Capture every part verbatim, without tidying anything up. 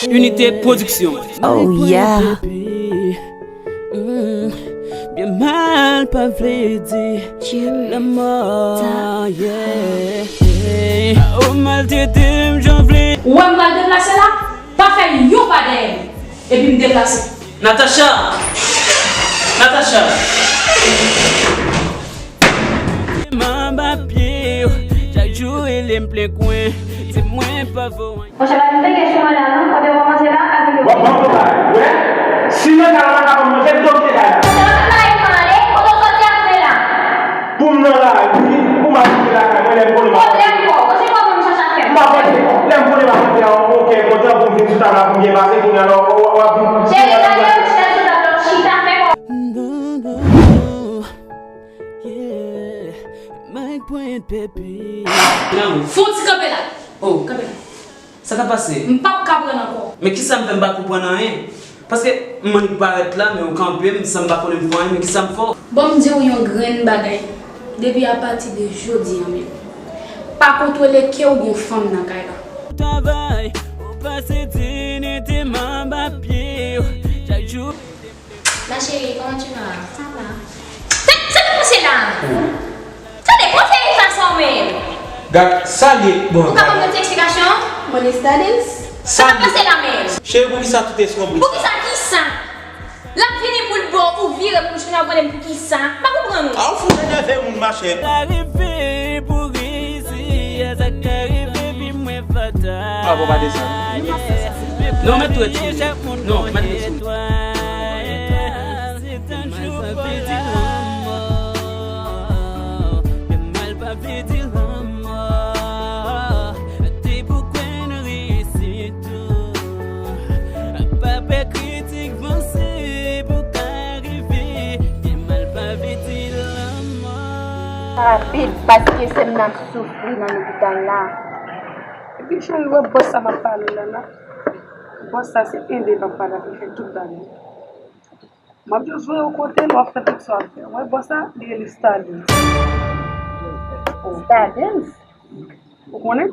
Unité Production. Oh yeah. Byen mal pa vle di lanmò, yeah. Ou maltrete m jan w vle. Ou wè m pral deplase la, pa fè yon pa dèyè m. Epi m deplase. Natacha! Natacha! Manba pye w, chak jou rele m plen kwen. Di mwen pa vo anyen. Monchè, pa vin peke sou mwen la non, kote w kòmanse la, avèk yo. W ap ban m bagay, wè? Si mwen ka la, pa ka ban m manje, m te oblije kay la. Kote w nan lari m ale, kote w soti apre la? Pou m nan lari, pou m al rive lakay mwen, lè m konnen m ap rantre. Pwoblèm kò, ou se kòman m chache a fè m. M ap rantre, lè m konnen m ap rantre a, on kè kontan pou m vin sou tab la, pou m byen pase, kounye a la, w ap vin. Cheri, gade yon chèz sou tab la, w chita fè kò. Non, non, non. Yeah. Mike Point Pepe. Fon ti kanpe la. Oh, kanpe la. Sa k ap pase? M p ap ka pran ankò. Men kisa m fè m pa konprann anyen? Paske m annik parèt la, men ou kanpe m san m pa konnen m fè anyen, men kisa m fè w? Bon, m di w yon grenn bagay. Depi apati de jodi a menm, pa kontwole ke w gen yon fanm nan kay la. Travay, ou pase dini te manba pye w. Chak jou. Ma chérie, comment tu vas? Ça va. Sa, sa k ap pase la? Tande, kòman fè fason menm? Gad, sa l ye, bon, ou ka ban mwen ti eksplikasyon? Money studies? Sa k ap pase la menm? Cheri, poukisa tout eskonbrit sa? Poukisa kisa? L ap vini pou l bo, ou vire pou l chita, ou mande m poukisa? M pa konprann ou. A, ou fout enève moun, machè. Sa rive pou resi, sa ka rive pi mwen fatal. A, bon, pa desann. Non, mèt twèt sou li. Non, mèt twèt sou li. Rapid, paske sè m nan ap soufri nan lopital la. Epi cheri, wè bòs sa m ap pale w la la. Bòs sa se ede l ap pale, ap fè tout bagay. M ap just voye w kote l, w ap fè tout sa w ap fè. Wè bòs sa, li rele Stardens. Stardens? Ou konnen?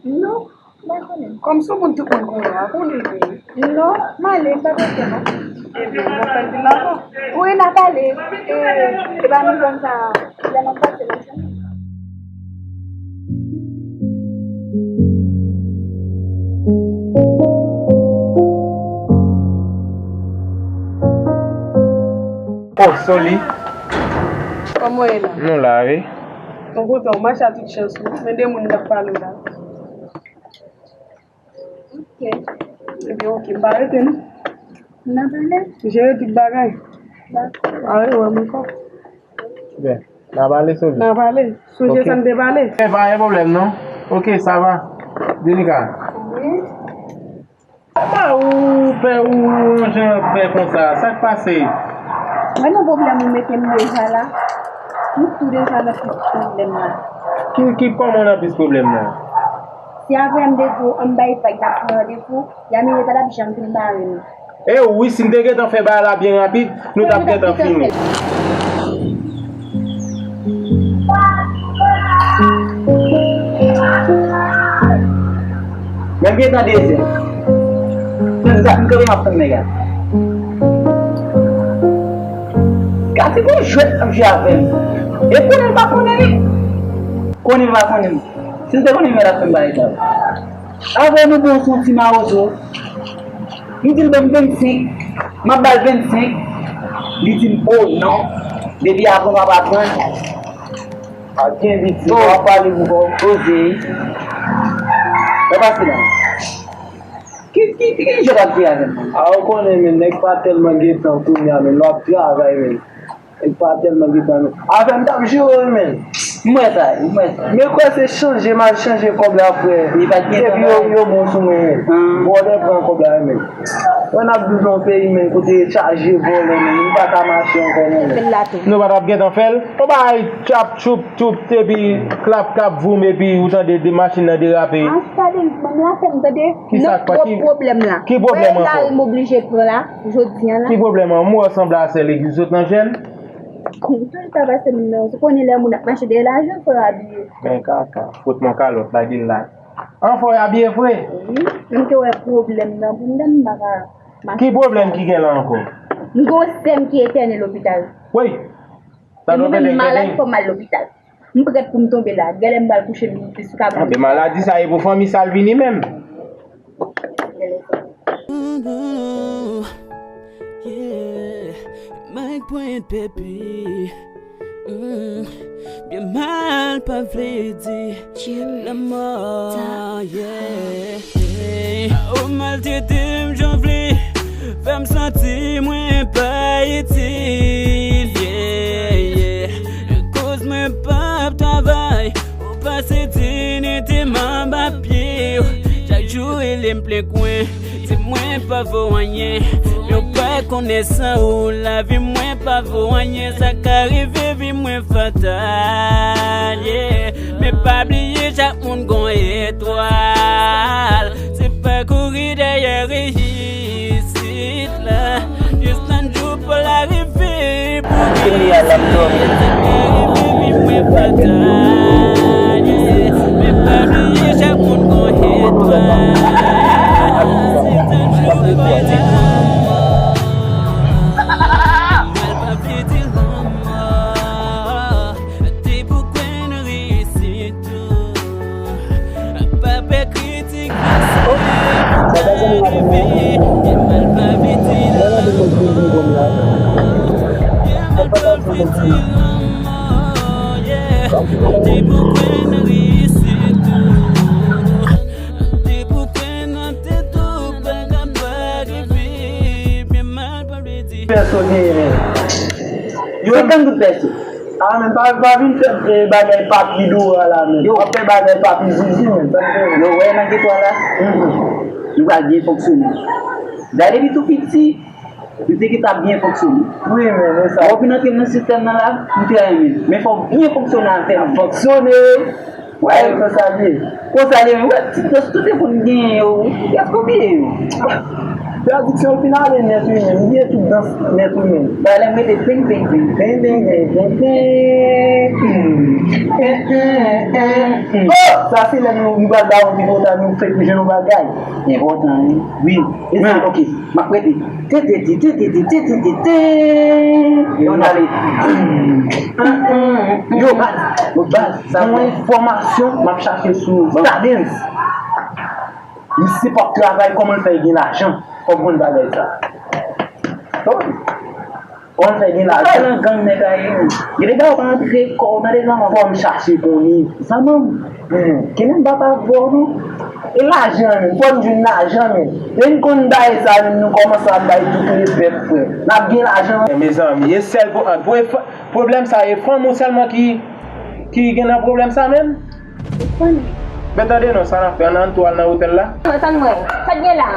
Non, m pa konnen. Kòm se yon moun tout moun konnen, a konnen li ye. Non, m ale, m pa bezwen non. Ebyen, m ap fè l vin la ankò. Wi, n ap ale. E, e pa nou jwenn sa, lè m ap pase nan chemen. Oh, Soli. Kòman w ye la? Nou la, wi. Mwen kontan, w mache a tout chans ou. Men de moun k ap pale w la. Ok. Ebyen, ok, m pa rete non. N a pale? M jere tout bagay. Dakò. A rewè, mon kòk. Byen, n a pale, Soli. N a pale. Sonje sa n te pale? E pa gen pwoblèm non. Ok, sa va. Denika. Wi. Kòman ou fè ou yon jan fè konsa? Sa k pase? Mwen nan pwoblèm ou mete m deja la. Nou tou deja nan plis pwoblèm la. Ki, ki kòman w nan plis pwoblèm nan? Si apre m te di w ann bay vag n ap pran randevou, Yamile pa t ap janm vin bare nou. E wi, si n te gentan fè bagay la byen rapid, nou t ap gentan fini. Men m gentan dezè. Men m kanpe m ap tann nèg la. Gade gon jwèt l ap jwe avè m. E konnen l pa konnen li. Konnen l pa konnen m. Si l te konnen m, l ap fè m bagay sa yo. Avè nou bon sou ti mawozo. M di l ban m vennsenk, m ap ba l vennsenk. Li di m, o non, depi avan m ap aprann. A gen biti, w ap pale pou kò w poze. Sa pase la? Ki, ki, ki, ki jwèt w ap jwe avè m? A, ou konnen, men, nèg pa tèlman gen tan kounye a, men, nou ap travay, men. Li pa tèlman gen tan non. Afè m t ap jere wi, men. M wè sa, m wè sa. Men kwè se chanje m al chanje kòb la, frè. Li pa t gen tan. Epi yo, yo bon sou mwen, men. Vòlè pran kòb la, men. Wè n ap viv nan yon peyi, men, kote chaje vòlè, men. Nou pa ka mache ankò, non, men. Nou pa t ap gentan fè l? Yon bagay tchap tchoup tchoup, epi klap kap voum, epi ou tande de machin nan derape. An, sa de, ban m la fè m tande. Kisa k pa, ki pwoblèm la? Ki pwoblèm ankò? L al m oblije pran la, jodi a la. Ki pwoblèm an? M wè w sanble a sè legliz sot nan jèn. Tout sa pase moun nan, ou konnen lè moun ap mache dèyè lajan, fò yo abiye. Men kaka, fout mwen kalòt, lage l la. Anfò, w abye vre? Wi, m te wè pwoblèm nan pou m dan m pa ka mache. Ki pwoblèm ki gen la ankò? M gen yon sè m ki entène lopital. Woy! Sa dwe pete. Malad, fò m al lopital. M prèt pou m tonbe la. Gèlè m pral kouche m sou kabrit. Anben maladi sa e pou fanmi sa l vini menm. Yeah, Mike Point, baby. Mm, byen mal pa vle di lanmò, yeah. Ou maltrete m jan w vle, fè m santi mwen pa itil, yeah, yeah. Koz mwen p ap travay, ou pase diyite m anba pye w. Chak jou rele m plen kwen, di mwen pa vo anyen. Men w pa konnen san ou lavi mwen pa vo anyen. Sa ka rive vi mwen fatal, yeah. Men pa bliye chak moun gon etwal. Se pa kouri dèyè reyisit la. Jis tann jou pa w la rive pou reyisit. Sa ka rive vi mwen fatal, yeah. Men pa bliye chak moun gon etwal. Se tann jou pa w la rive. Mal pa vle di lanmò. Te pou kwè nan reyisit ou. Pa pè kritik, paske pou kwè nan rive. Byen mal pa vle di lanmò. Byen mal pa vle di lanmò, yeah. Te pou kwè nan reyisit ou. Te pou kwè nan tèt ou, bagay pa rive. Byen mal pa vle di. Pèso genyen. Yo, senkant goud pèso. Ah, men pa, pa vin fè, eh, bagay papi dora la, men. Yo. W ap fè bagay papi zizi, men. Sa m fè. Yo, wè nan geto a la? Mhm. Nou pral byen fonksyone. Dayè depi tou piti, nou te gentan ap byen fonksyone. Wi, men, men sa. Lè w vin antre nan sistèm nan la, m te renmen. Men fò w byen fonksyone avè m. Fonksyone. Wè, konsa l ye. Konsa l ye, men wè, ti pès tout te konn genyen yo. Èske w bliye yo? Tradiksyon fin ale nèt wi, men m bliye tout dans nèt wi, men. Ba lè m mete peng, peng, peng. Peng, peng, peng, peng, peng. Oh! Sa se lè nou, nou pral ba yon ti pota, nou fèk jwenn yon bagay. Enpòtan, wi. Wi. E sa, ok. M ap rete. Te, te, te. Yo, n ale. Yo, baz, baz, sa yon enfòmasyon m ap chache sou Stardens. Misye p ap travay, kòman l fè gen lajan? Fò m konn bagay sa. Kòman l fè gen lajan? Sa nan gang nèg a ye, wi. Gen de bagay ou pa antre kò w nan de zanmanm. Fò m chache konnen. Zanmanm. Mhm. Gen menm baba vò nou. E lajan menm, fò n jwenn lajan menm. Lè n konn bay sa menm, nou kòmanse ap bay tout lepèp, frè. N ap gen lajan. Mezanmi, e sèl pou, pou e fa-, pwoblèm sa e fanm ou sèlman ki, ki gen nan pwoblèm sa menm? Men tande non, sa n ap fè, ann, ann tou al nan otèl la. Tann mwen, sa k gen la a?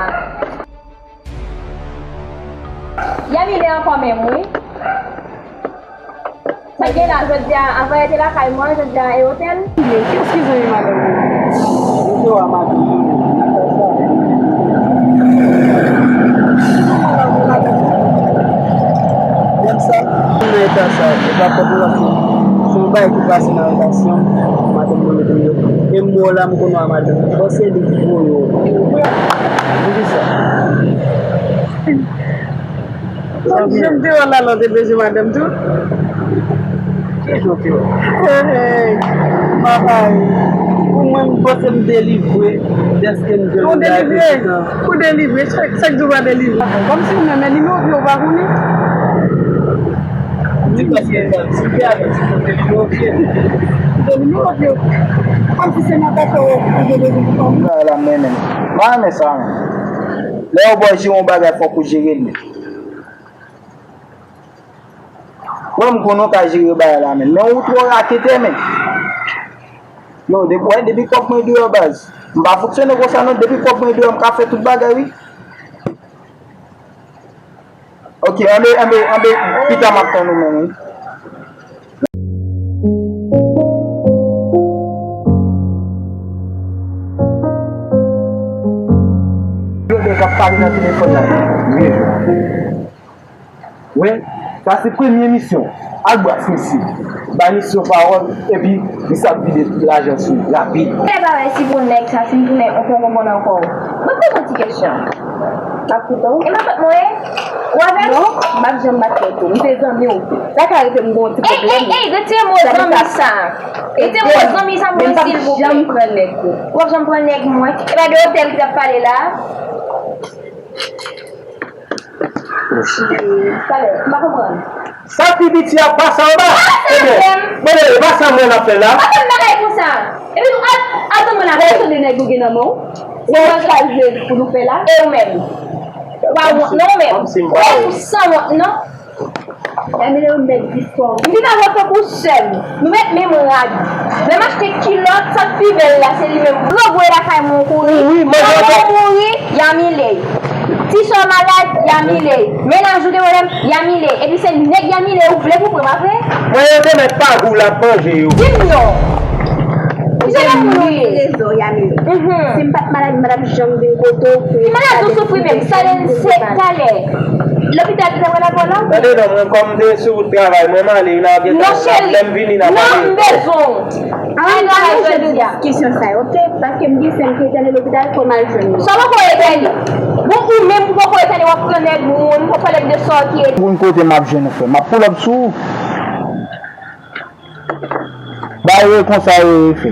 Yamile ankò menm, wi. Sa gen la, jodi a, avan yè te lakay mwen, jodi a e otèl. Kiyès ki zanmi madanm ou? Mete w a madanm ou, Natacha. Menm sa, nan eta sa, e pa fòt mwen paske se yon bagay ki pase nan relasyon, madanm mwen mete m yo. E m wè w la, m konn w a madanm mwen. Bon, se li ki voye w. Poukisa? Jan m te wè l la, lè w te bezwen madanm tou. Ki jan w te wè? Hey, hey. Papa, pou mwen, m panse m delivre dèske m jwenn yon gaye pitit lan. Ou delivre? Ou delivre? Chak, chak jou w pa delivre. Kòmsi ou menm, men nimewo pye w pa konnen? Di paske si te avèk ti kote nimewo pye. Ou te nimewo pye. Kòmsi se nan kafè w te bezwen pou fanmi. Sa la, m renmen. M pa renmen sa, men. Lè yo ba w jere yon bagay, fòk ou jere l, men. Wè, m konnen w ka jere bagay la, men. Men ou twò raketè, men. Yo, depi, wè, depi kòb mwen deyò, baz. M pa fonksyone konsa, non. Depi kòb mwen deyò, m ka fè tout bagay, wi. Ok, anbe, anbe, anbe, pita m ap tann ou menm, wi. Yo de k ap pale nan telefòn nan. Wi, wi, sa se premye misyon. Al bwè, mesye. Bay misye yon pawòl, epi misye ap vide tout lajan sou ou, rapid. Lè bagay si pou nèg sa, si m tounen, ou poko konn ankò. Mwen poze yon ti kesyon. M ap koute w. E m ap bat mwen? Ou avè m? Non, m ap janm bat tèt ou. M se zanmi w. Sa ka rive m gen yon ti pwoblèm. Ey, ey, ey, retire mo zanmi sa. Retire mo zanmi sa pou mwen, silvouplè. Men m p ap janm pran nèg ou. Ou p ap janm pran nèg mwen? E pa de otèl ki t ap pale la? Talè, m pa konprann. Sa fi piti a pase anba. Ebyen, mwen, e pa sa mwen ap fè la. Pa fè m bagay konsa. Epi nou al, al tann mwen la. Ou tande nèg ou gen nan men w? Ou al chaje pou nou fè la? E ou menm? Ou pa wont non ou menm? Ou pa wont, ou sanwont non? Yamile yon nèg ki fò. M vin avè w tankou sè m. Nou met menm rad. Lè m achte kilòt, sa k pi bèl la, se li menm. Granmoun lakay mwen ou kouri. Wi, wi, mwen. Granmoun mouri, Yamile. Ti sè w malad, Yamile. Mennaj ou gen pwoblèm, Yamile. Epi se nèg Yamile ou vle pou pran, pa vre? Mwen yo te mèt pa gou l ap manje yo. Di m non. Ki jan de moun ou ye? Rezon, Yamile. Mhm. Si m pa t malad, m pa t ap janm vin kote w pou. Ki maladi ou soufri menm? Sa vle di se talè. Lopital ki te pral avè w la? Tande non, mwen kòm m te sou wout travay, mwen m ale, n a gentan lè m vini n a pale. Non, cheri. Non, m bezwen w. Al travay jodi a. Kesyon sa yo, oke? Paske m gen sè m ki entène lopital, fò m al jwenn li. Sa w poko entène? Bon, ou menm ou poko entène, w ap pran nèg moun, w ap pale de sa w ki. Moun kote m ap jwenn ou, frè. M ap pull up sou ou. Ba yo konsa yo ye, frè.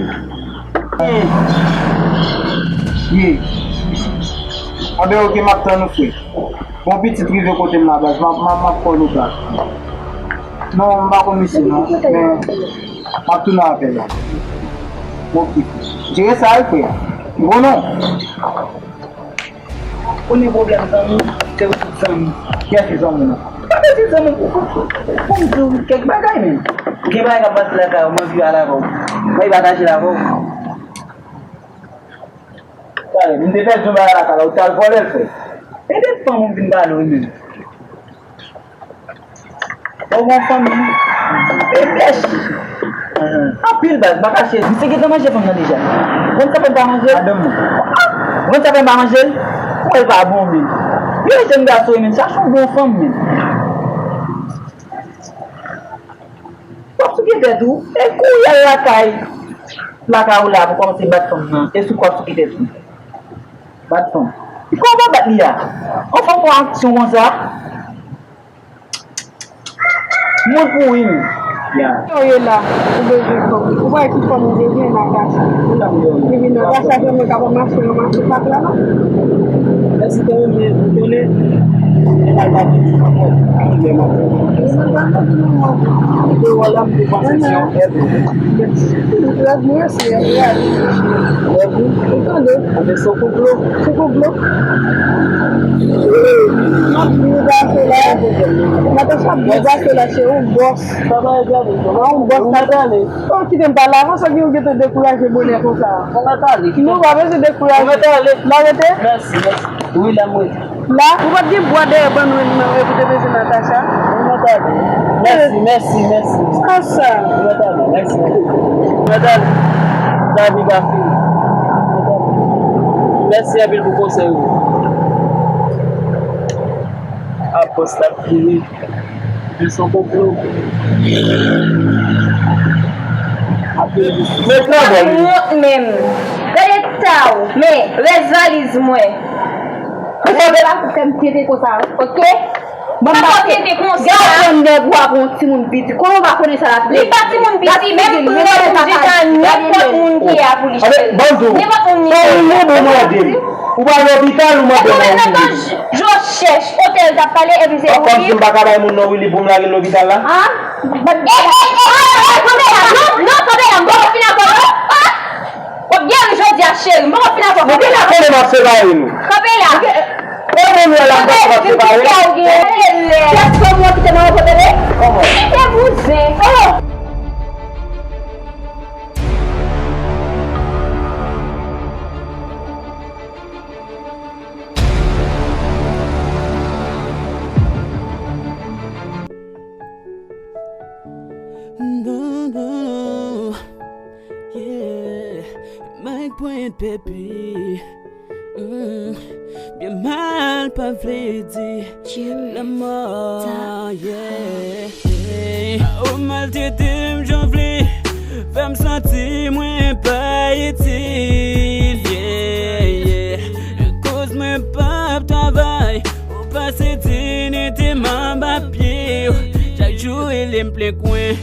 Ye. Anben, oke, m ap tann ou, frè. Bon, pitit rive kote m la, baz. M ap, m ap, m ap call ou back. Non, m pa konn misye, non. Men, m ap tounen avè l la. Oke. Jere sa, wi, frè. Bon, non. Premye pwoblèm, zanmi, se ou tout zanmi. Kiyès ki zanmi nou? Pa de ti zanmi, pou, pou, pou m di w kèk bagay, men. Gen bagay k ap pase lakay ou, m anvi pale avè w. M anvi pataje l avè w. Talè, m te pèdi yon bagay lakay la, ou t al vòlè l, frè. E de fanm ou vin pale w, wi, menm. Bon, bon, fanmi. E pèch. Anpil baz, m pa kache. Misye gentan manje fanm nan deja. Ou konn sa fè m pa manje l? Madanm mwen. Ou konn sa fè m pa manje l? Ou wè l pa bon, men. Yon jèn gason, men, chache yon bon fanm, men. W ap souke tèt ou. E kouri al lakay. Lakay ou la pou kòmanse bat fanm nan. E sou kwa w ap souke tèt ou. Bat fanm. Kòman w ap bat li a? Yon fanm fè yon aksyon konsa? Moun pouri m. Ya. Ou ye la, ou bezwen fanm. Ou pa ki fanm ou bezwen, Natacha. Epi Natacha se mwen k ap mache ranmase sak la. Mèsi kanmenm, men ou konnen, mwen pa ka di ankò. Mwen pa ka di non. Mwen te wè la, m te panse se yon èd. Mèsi. Mèsi, mèsi. Ou tande? Anben, se yon konplo. Se konplo. M ap byen pase la. Natacha ap byen pase la, se yon bòs. Sa va, e gade, non, ou bòs la. Ou kite m pale avan, sa gen ou gentan dekouraje bonè konsa. Ou mèt ale. Non, pa bezwen dekouraje. Ou mèt ale. La rete? Mèsi, mèsi. Wi, la m rete. La, ou pa t gen bwa dèyè bannwen nan, e pou te bezwen Natacha. Ou mèt ale. Mèsi, mèsi, mèsi. Konsa. Ou mèt ale. Mèsi. Ou mèt ale. Lavi pa fini. Ou mèt ale. Mèsi anpil pou konsèy ou. Apòs la fini. Li son konplo. Men travay li. Wont menm. Gade ta w, men rès valiz mwen. Ou pa fè m tete konsa, oke? Mwen pa fè tete konsa. Gade yon nèg ou ap yon timoun piti. Kòman ou pa konnen sa l ap fè? Li pa timoun piti, menm pou lòt moun chita, nenpòt moun ki a pou li cheri. Nenpòt moun li cheri. Ou pa lopital, ou mande mwen. Jòchèch, otèl t ap pale, epi se ou li. Kòmsi m pa ka bay moun non Willy pou m lage l lopital la? Ah? Ey, ey, ey, ey, ey, kanpe la, non, non, kanpe la, m poko fin avè w, non. Ah! W ap geri jodi a, cheri, m poko fin avè w, kanpe la. Konnen m ap separe nou. Kanpe la. Konnen nou la m ap separe. Kèt fanm ou kite mwen pote le? Kòman? Kite bouzen. Oh! Non, non, yeah. Mike Point, baby. Mm. Byen mal pa vle di lanmò, yeah. Ou maltrete m jan w vle, fè m santi mwen pa itil, yeah, yeah. Koz mwen p ap travay, ou pase dinite m anba pye w. Chak jou rele m plen kwen,